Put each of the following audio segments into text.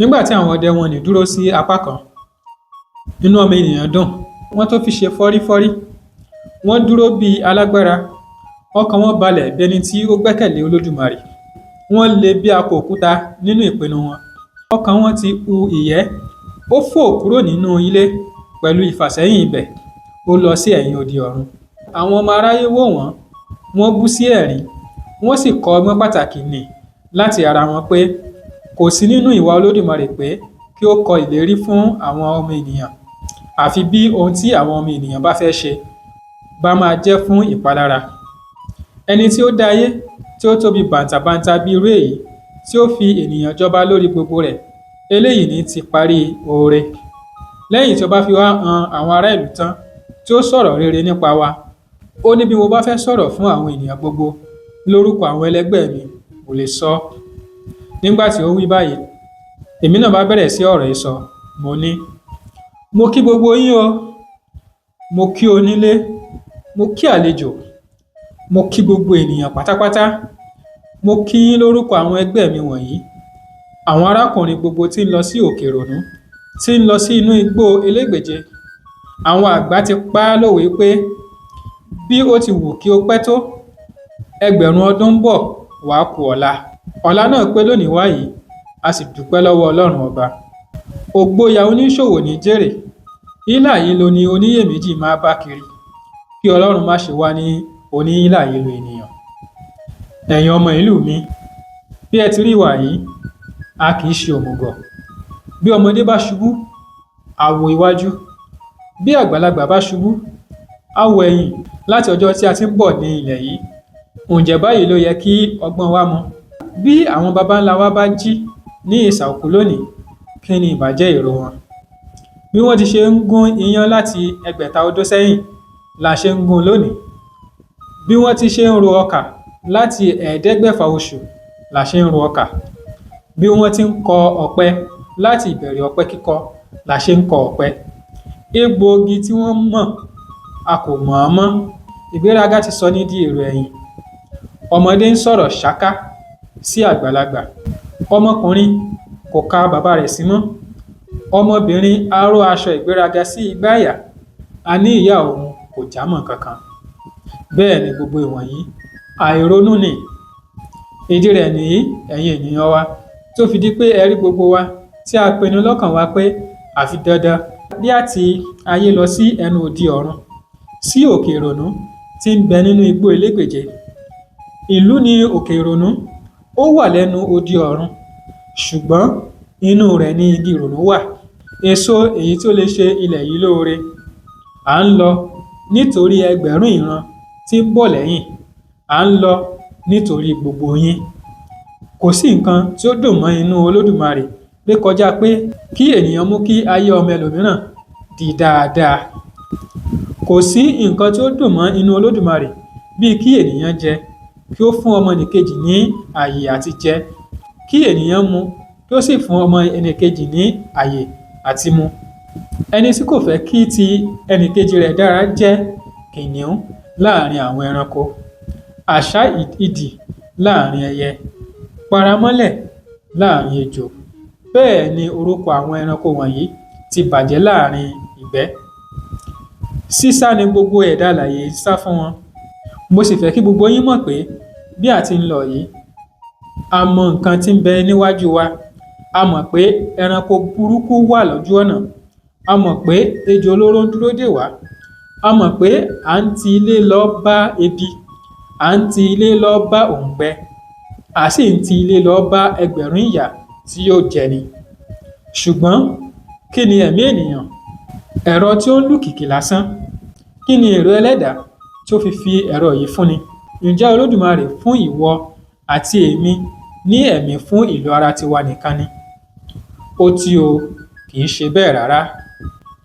Nígbà tí àwọn ọdẹ wọnnì dúró sí apá kan, inú ọmọ ènìyàn dùn, wọ́n tún fi ṣe fọ́rífọ́rí. Wọ́n dúró bí alágbára, ọkàn wọn balẹ̀ bí ẹni tí ó gbẹ́kẹ̀lé Olódùmarè. Wọ́n le bí akọ òkúta nínú ìpinnu wọn. Ọkàn wọn ti hu ìyẹ́, ó fò kúrò nínú ilé pẹ̀lú ìfàsẹ́yìn ibẹ̀, ó lọ sí ẹ̀yìn odi ọ̀run. Àwọn ọmọ aráyé wò wọ́n, wọ́n bú sí ẹ̀rín, wọ́n sì kọ́ ọgbọ́n pàtàkì nì láti ara wọn pé kò sí nínú ìwà Olódùmarè pé kí ó kọ ìlérí fún àwọn ọmọ ènìyàn, àfi bí ohun tí àwọn ọmọ ènìyàn bá fẹ́ ṣe bá máa jẹ́ fún ìpalára. Ẹni tí ó dá ayé tí ó tóbi bàǹtàbanta bí irú èyí, tí ó fi ènìyàn jọba lórí gbogbo rẹ̀, eléyìí ní ti parí oore. Lẹ́yìn tí ó bá fi wá han àwọn ará ìlú tán, tí ó sọ̀rọ̀ rere nípa wa, ó ní bí mo bá fẹ́ sọ̀rọ̀ fún àwọn ènìyàn gbogbo lórúkọ àwọn ẹlẹgbẹ́ mi, mo lè sọ ọ́. Nígbà tí ó wí báyìí, èmi náà bá bẹ̀rẹ̀ sí ọ̀rọ̀ sísọ, mo ní, mo kí gbogbo yín o, mo kí onílé, mo kí àlejò, mo kí gbogbo ènìyàn pátápátá, mo kí yín lórúkọ àwọn ẹgbẹ́ mi wọ̀nyí, àwọn arákùnrin gbogbo tí ń lọ sí òkè ìrònú, tí ń lọ sí inú igbó elégbèje. Àwọn àgbà ti pa á lówe pé bí ó ti wù kí ó pẹ́ tó, ẹgbẹ̀rún ọdún ń bọ̀ wá ku ọ̀la. Ọ̀la náà pé lónìí wá yìí, a sì dúpẹ́ lọ́wọ́ Ọlọ́run ọba. Ògboyà oníṣòwò ní jèrè, hílàhílo ni oníyèméjì máa bá kiri. Kí Ọlọ́run má ṣe wá ní oníhílàhílo ènìyàn. Ẹ̀yin ọmọ ìlú mi, bí ẹ ti rí wa yìí, a kì í ṣe òmùgọ̀. Bí ọmọdé bá ṣubú, á wo iwájú. Bí àgbàlagbà bá ṣubú, á wo ẹ̀yìn. Láti ọjọ́ tí a ti ń bọ̀ ní ilẹ̀ yìí, ǹjẹ́ báyìí ló yẹ kí ọgbọ́n wa mọ? Bí àwọn baba ńlá wa bá jí ní ìsà òkú lónìí, kí ni ìbá jẹ́ èrò wọn? Bí wọ́n ti ṣe ń gún iyán láti ẹgbẹ̀ta ọdún sẹ́yìn la ṣe ń gún lónìí. Bí wọ́n ti ṣe ń ro ọkà láti ẹ̀ẹ́dẹ́gbẹ̀fà oṣù la ṣe ń ro ọkà. Bí wọ́n ti ń kọ ọ̀pẹ láti ìbẹ̀rẹ̀ ọ̀pẹ kíkọ la ṣe ń kọ ọ̀pẹ. Egbòogi tí wọ́n mọ̀, a kò mọ̀ ọ́n mọ́. Ìgbéraga ti sọ ní di èrò ẹ̀yìn. Ọmọdé ń sọ̀rọ̀ ṣáká sí àgbàlagbà. Ọmọkùnrin kò ka bàbá rẹ̀ sí mọ́. Ọmọbìnrin á ró aṣọ ìgbéraga sí igbá àyà, a ní ìyá òun kò jámọ́ nǹkankan. Bẹ́ẹ̀ ni gbogbo ìwọ̀nyí, àìronú ni. Ìdí rẹ̀ nìyí, ẹ̀yin ènìyàn wa, tó fi di pé ẹ rí gbogbo wa tí a pinnu lọ́kàn wa pé àfi dandan bí a ti ayé lọ sí ẹnu odi ọ̀run, sí òkè ìrònú tí ń bẹ nínú igbó elégbèje. Ìlú ni òkè ìrònú, ó wà lẹ́nu odi ọ̀run, ṣùgbọ́n inú rẹ̀ ni igi ìrònú wà. Èso èyí tí ó lè ṣe ilẹ̀ yìí lóore. À ń lọ nítorí ẹgbẹ̀rún ìran tí ń bọ̀ lẹ́yìn. À ń lọ nítorí gbogbo yín. Kò sí nǹkan tí ó dùn mọ́ inú Olódùmarè rékọjá pé kí ènìyàn mú kí ayé ọmọ ẹlòmíràn di dáadáa. Kò sí nǹkan tí ó dùn mọ́ inú Olódùmarè bíi kí ènìyàn jẹ, kí ó fún ọmọnìkejì ní àyè àti jẹ, kí ènìyàn mu, kí ó sì fún ọmọ ẹnìkejì ní àyè àti mu. Ẹni tí kò fẹ́ kí ti ẹnìkejì rẹ̀ dára jẹ́ kìnnìún láàrin àwọn ẹranko, àṣá idì láàrin ẹyẹ, paramọ́lẹ̀ láàrin ejò. Bẹ́ẹ̀ ni orúkọ àwọn ẹranko wọ̀nyí ti bàjẹ́ láàrin ìgbẹ́. Sísá ni gbogbo ẹ̀dá alààyè ń sá fún wọn. Mo sì fẹ́ kí gbogbo yín mọ̀ pé bí a ti ń lọ yìí, a mọ nǹkan tí ń bẹ níwájú wa. A mọ̀ pé ẹranko burúkú wà lójú ọ̀nà. A mọ̀ pé ejò olóró ń dúró dè wá. A mọ̀ pé à ń ti ilé lọ bá ebi, à ń ti ilé lọ bá òǹgbẹ, à sì ń ti ilé lọ bá ẹgbẹ̀rún ìyà tí yóò jẹni. Ṣùgbọ́n kí ni ẹ̀mí ènìyàn? Ẹ̀rọ tí ó ń lù kìkì lásán. Kí ni èrò ẹlẹ́dàá tí ó fi fi ẹ̀rọ yìí fúnni? Ǹjẹ́ Olódùmarè fún ìwọ àti èmi ní ẹ̀mí fún ìlò ara tiwa nìkan ni? Ó tí o, kì í ṣe bẹ́ẹ̀ rárá.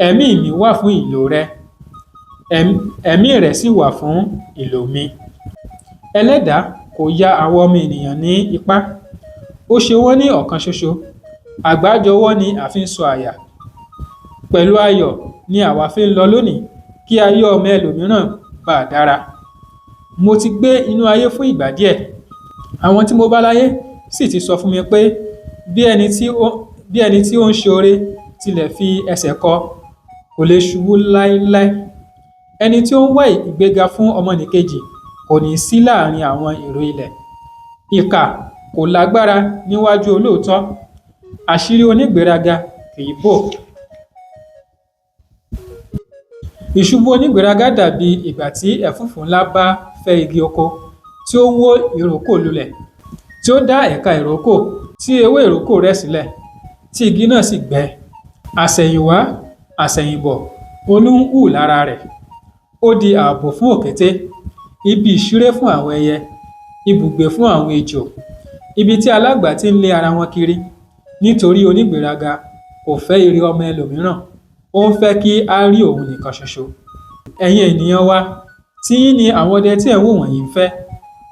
Ẹ̀mí mi wà fún ìlò rẹ, ẹ̀mí rẹ̀ sì wà fún ìlò mi. Ẹlẹ́dàá kò ya àwọn ọmọ ènìyàn ní ipá. Ó ṣe wọ́n ní ọ̀kan ṣoṣo. Àgbájọwọ́ ni a fi ń sọ àyà. Pẹ̀lú ayọ̀ ni àwa fi ń lọ lónìí kí ayé ọmọ ẹlòmíràn bá dára. Mo ti gbé inú ayé fún ìgbà díẹ̀. Àwọn tí mo bá láyé sì ti sọ fún mi pé bí Bí ẹni tí ó ń ṣe oore tilẹ̀ fi ẹsẹ̀ kọ, kò lè ṣubú láéláé. Ẹni tí ó ń wá ìgbéga fún ọmọnìkejì kò ní sí láàrin àwọn èrò ilẹ̀. Ìkà kò lágbára níwájú olóòótọ́, àṣírí onígbéraga kì í bò. Ìṣubú onígbéraga dàbí ìgbà tí ẹ̀fúùfù ńlá bá fẹ́ igi oko, tí ó wó ìrókò lulẹ̀, tí ó dá ẹ̀ka ìrókò, tí ewé ìrókò rẹ̀ sílẹ̀, tí igi náà sì gbẹ. Àsẹ̀yìnwá àsẹ̀yìnbọ̀ olú ń hù lára rẹ̀. Ó di ààbò fún òkété, ibi ìṣeré fún àwọn ẹyẹ, ibùgbé fún àwọn ejò, ibi tí aláǹgbá ti ń lé ara wọn kiri. Nítorí onígbéraga kò fẹ́ ire ọmọ ẹlòmíràn, ó ń fẹ́ kí á rí òun nìkan ṣoṣo. Ẹ̀yin ènìyàn wa, tiyín ni àwọn ọdẹ tí ẹ̀ ń wò wọ̀nyí ń fẹ́,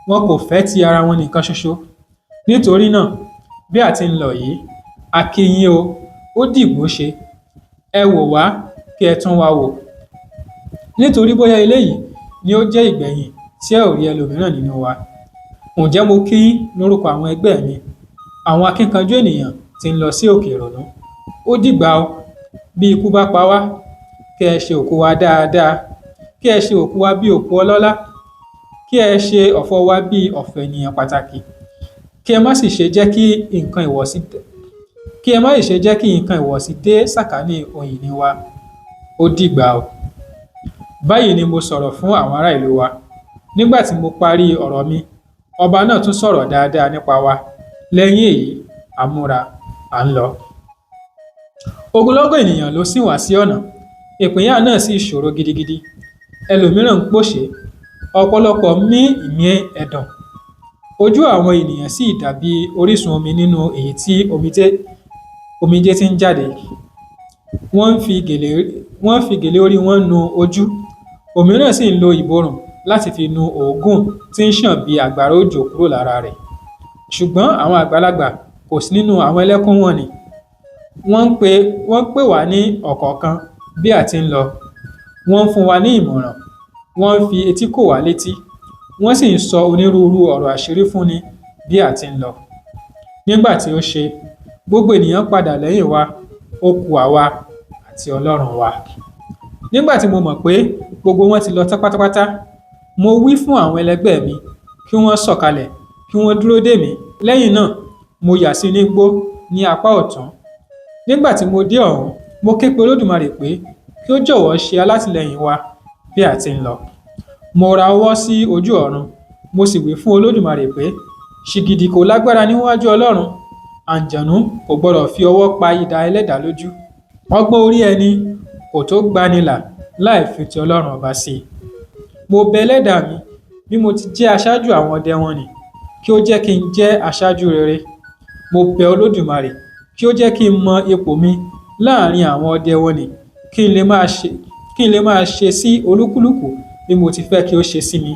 wọn kò fẹ́ ti ara wọn nìkan ṣoṣo. Nítorí náà, bí a ti ń lọ yìí, a kí yín o, ó dìgbóṣe. Ẹ wò wá kí ẹ tún wa wò. Nítorí bóyá eléyìí ni ó jẹ́ ìgbẹ̀yìn tí ẹ ò rí ẹlòmíràn nínú wa. Ǹjẹ́ mo kí yín lórúkọ àwọn ẹgbẹ́ mi, àwọn akíkanjú ènìyàn tí ń lọ sí òkè ìrònú. Ó dìgbà o, bí ikú bá pa wá, kí ẹ ṣe òkú wa dáadáa, kí ẹ ṣe òkú wa bí òkú ọlọ́lá, kí ẹ ṣe ọ̀fọ̀ wa bí ọ̀fọ̀ ènìyàn pàtàkì, kí ẹ má sì ṣe jẹ́ kí nǹkan ìwọ̀sí kí ẹ má sì ṣe jẹ́ kí nǹkan ìwọ̀sí dé sàkání ohun ìní wa. Ó dìgbà o. Báyìí ni mo sọ̀rọ̀ fún àwọn ará ìlú wa. Nígbà tí mo parí ọ̀rọ̀ mi, ọba náà tún sọ̀rọ̀ dáadáa nípa wa. Lẹ́yìn èyí, a múra, à ń lọ. Ogunlọ́gọ̀ ènìyàn ló sìn wá sí ọ̀nà. Ìpínyà náà sì ṣòro gidigidi. Ẹlòmíràn ń pòṣé, ọ̀pọ̀lọpọ̀ mí ìmí ẹ̀dùn. Ojú àwọn ènìyàn sì dàbí orísun omi nínú èyí tí omijé ti ń jáde. Wọ́n ń fi gèlè orí wọn nu ojú, òmíràn sì ń lo ìborùn láti fi nu òógùn tí ń ṣàn bí àgbàrá òjò kúrò lára rẹ̀. Ṣùgbọ́n àwọn àgbàlagbà kò sí nínú àwọn ẹlẹ́kún wọ̀nnì. Wọ́n ń pè wá ní ọ̀kọ̀ọ̀kan bí a ti ń lọ. Wọ́n ń fún wa ní ìmọ̀ràn, wọ́n ń fi etí kò wá létí, wọ́n sì ń sọ onírúurú ọ̀rọ̀ àṣírí fúnni bí a ti ń lọ. Nígbà tí ó ṣe, gbogbo ènìyàn padà lẹ́yìn wa, ó ku àwa àti Ọlọ́run wa. Nígbà tí mo mọ̀ pé gbogbo wọn ti lọ tán pátápátá, mo wí fún àwọn ẹlẹgbẹ́ mi kí wọ́n sọ̀kalẹ̀, kí wọ́n dúró dè mí. Lẹ́yìn náà, mo yà sí inú igbó ní apá ọ̀tún. Nígbà tí mo dé ọ̀hún, mo ké pe Olódùmarè pé kí ó jọ̀wọ́ ṣe alátìlẹ́yìn wa bí a ti ń lọ. Mo ra ọwọ́ sí ojú ọ̀run, mo sì wí fún Olódùmarè pé ṣìgìdì kò lágbára níwájú Ọlọ́run, àǹjọ̀nú kò gbọdọ̀ fi ọwọ́ pa idà ẹlẹ́dàá lójú. Ọgbọ́n orí ẹni kò tó gbanilà láì fi ti Ọlọ́run ọba sí i. Mo bẹ ẹlẹ́dàá mi bí mo ti jẹ́ aṣáájú àwọn ọdẹ wọ̀nnì, kí ó jẹ́ kí n jẹ́ aṣáájú rere. Mo bẹ Olódùmarè kí ó jẹ́ kí n mọ ipò mi láàrin àwọn ọdẹ wọ̀nnì, kí n lè máa ṣe sí olúkúlùkù bí mo ti fẹ́ kí ó ṣe sí mi.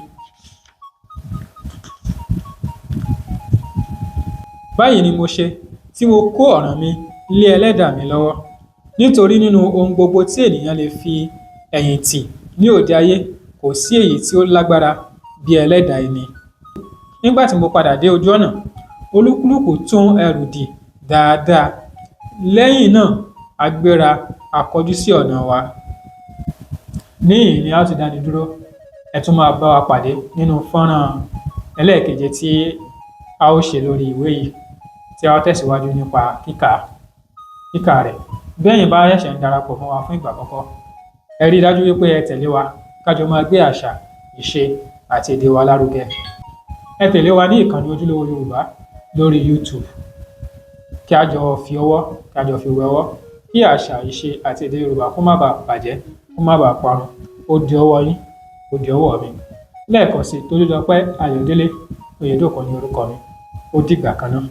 Báyìí ni mo ṣe tí mo kó ọ̀ràn mi lé ẹlẹ́dàá mi lọ́wọ́. Nítorí nínú ohun gbogbo tí ènìyàn lè fi ẹ̀yìn tì ní òde ayé, kò sí èyí tí ó lágbára bí ẹlẹ́dàá ẹni. Nígbà tí mo padà dé ojú ọ̀nà, olúkúlùkù tún ẹrù dì dáadáa. Lẹ́yìn náà, a gbéra, a kọjú sí ọ̀nà wa. Níhìn-ín ni a ó ti dáni dúró. Ẹ tún máa bá wa pàdé nínú fọ́nrán ẹlẹ́ẹ̀keje tí a ó ṣe lórí ìwé yìí, tí a ó tẹ̀síwájú nípa kíkà rẹ̀. Bí ẹ̀yin bá ṣẹ̀ṣẹ̀ ń darapọ̀ mọ́ wa fún ìgbà àkọ́kọ́, ẹ rí i dájú wípé ẹ tẹ̀lé wa ká jọ máa gbé àṣà, ìṣe àti èdè wa lárugẹ. Ẹ tẹ̀lé wa ní ìkànnì Ojúlówó Yorùbá lórí YouTube, kí a jọ fi ọwọ́, kí a jọ fi wẹwọ́, kí àṣà, ìṣe àti èdè Yorùbá kó má baà bàjẹ́, kó má baà parun. Ó di ọwọ́ yín, ó di ọwọ́ mi. Lẹ́ẹ̀kan sí i, Tolúlọpẹ́ Ayọ̀délé Oyèdòkun ní orúkọ mi. Ó dìgbà kan náà.